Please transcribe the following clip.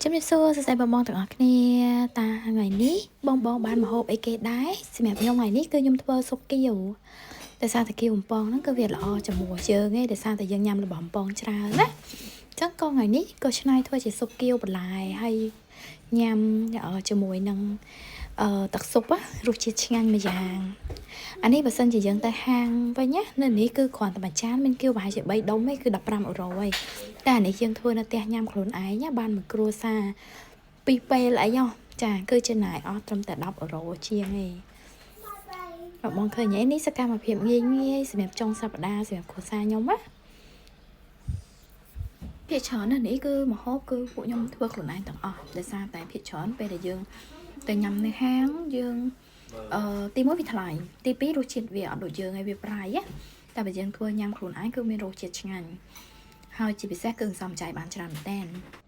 ជំរាបសួរសួស្តីបងបងទាំងអស់គ្នាតាថ្ងៃនេះបងបងបានមកហូបអីគេដែរសម្រាប់ខ្ញុំថ្ងៃនេះគឺខ្ញុំធ្វើស៊ុបគៀវដោយសារតែគៀវបំពងហ្នឹងគឺវាល្អជាមួយយើងឯងដោយសារតែយើងញ៉ាំរបស់បំពងច្រើនណាអញ្ចឹងក៏ថ្ងៃនេះក៏ឆ្នៃធ្វើជាស៊ុបគៀវបន្លែហើយញ៉ាំជាមួយនឹងអឺទឹកស៊ុបរសជាតិឆ្ងាញ់មួយយ៉ាងអានេះបើសិនជាយើងទៅហាងវិញណានៅនេះគឺគ្រាន់តែមួយចានមានគៀវប្រហែលជា3ដុំឯងគឺ15អឺរ៉ូឯងតែអានេះយើងធ្វើនៅផ្ទះញ៉ាំខ្លួនឯងបានមួយគ្រួសារពីរពេលអីហ៎ចាគឺចំណាយអស់ត្រឹមតែ10អឺរ៉ូជាងឯងបងបងឃើញឯនេះសកម្មភាពងាយងាយសម្រាប់ចុងសប្តាហ៍សម្រាប់គ្រួសារខ្ញុំណាភាគច្រើននៅនេះគឺម្ហូបគឺពួកខ្ញុំធ្វើខ្លួនឯងទាំងអស់ដោយសារតែភាគច្រើនពេលដែលយើងទៅញ៉ាំនៅហាងយើងអឺទី1វាថ្លៃទី2រសជាតិវាអត់ដូចយើងឯងវាប្រៃណាតែបើយើងធ្វើញ៉ាំខ្លួនឯងគឺមានរសជាតិឆ្ងាញ់ហើយជាពិសេសគឺសន្សំចាយបានច្រើនមែនតើ។